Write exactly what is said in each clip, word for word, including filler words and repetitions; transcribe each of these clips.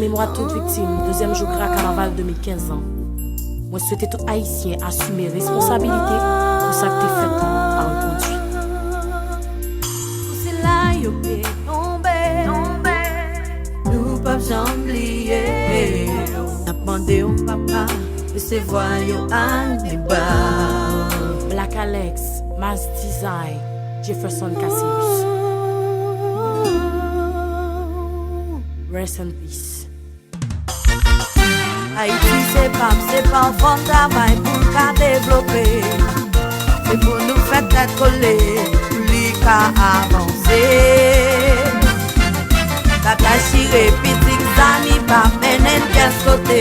Memwa tout viktim dezyèm jou gra kanaval de mil kenz lan. Mwen swete tout Ayisyen asime responsabilite pou sa k te fèt lan pa repwodui. Pou sila yo te tonbe, nou p ap janm bliye. N ap mande w, Papa, resevwa yo ak de bra w. Black Alex, Mass Design, Jefferson Cassius. Rest in peace. Ayiti se pa m, se pa w, fò n travay pou l ka devlope. Se pou nou fè tèt kole, pou li ka avanse. Batay chire, pitit zami pa mennen n pyès kote.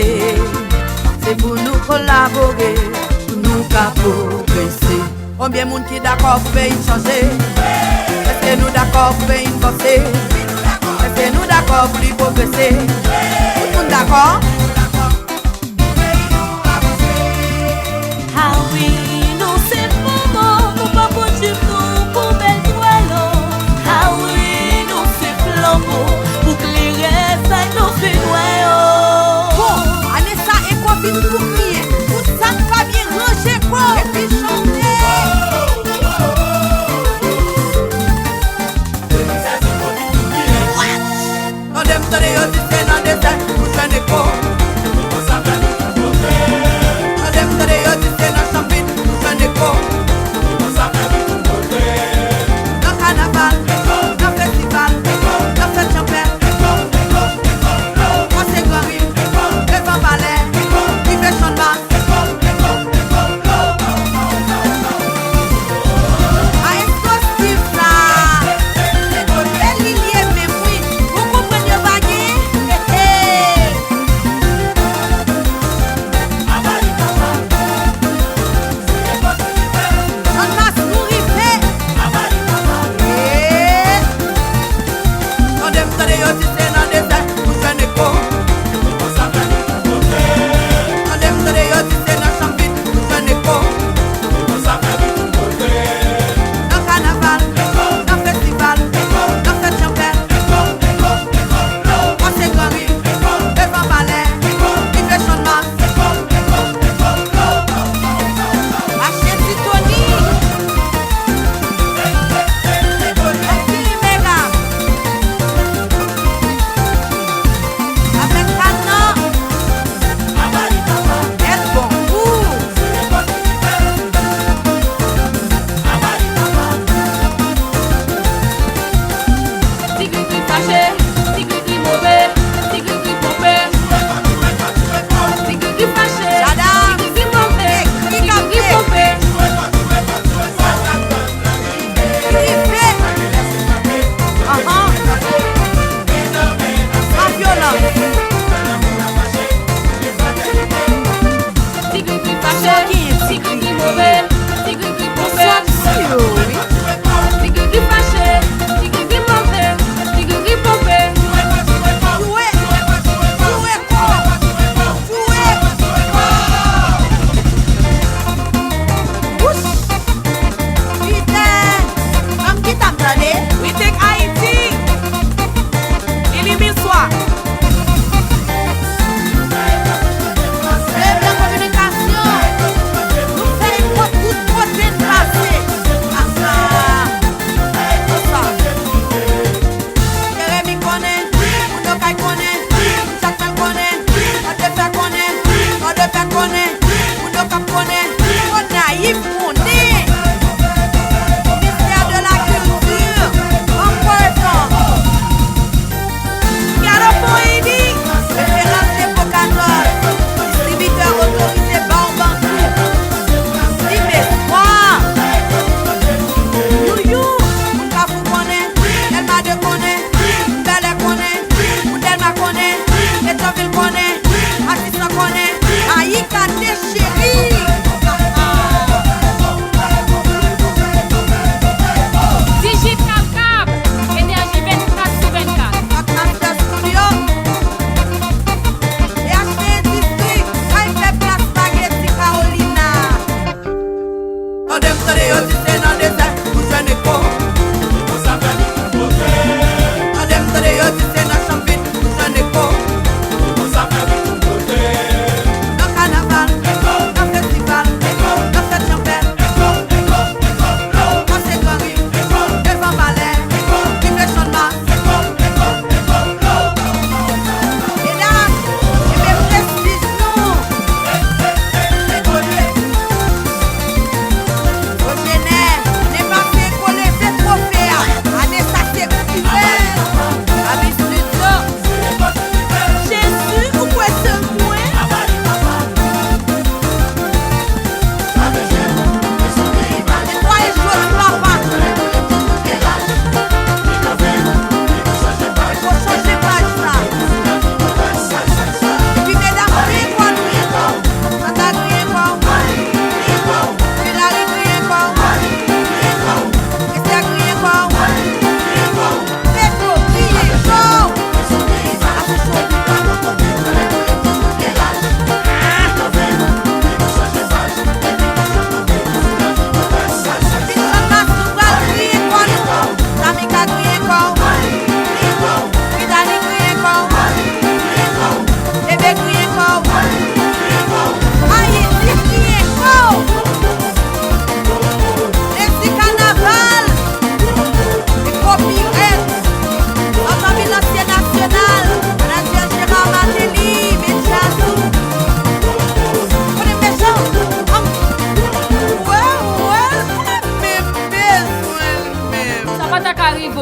Se pou nou kolabore, pou nou ka pwogrese. Konbyen moun ki dakò pou peyi n chanje? Èske nou dakò pou peyi n vanse? Èske nou dakò pou li pwogrese? Tout moun dakò? Ah wi, nou se momo, nou pa pou jip nou pou bèl twalo. Ah wi, nou se flanbo pou klere sa nou fè nwè yo. Bon, ane sa Eko vin pou byen, tout sa k pa byen ranje kò epi chante. Tande m tande yo di se nan dezè ou jwenn Eko.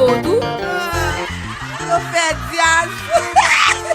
Tou. Yo fè dyaz.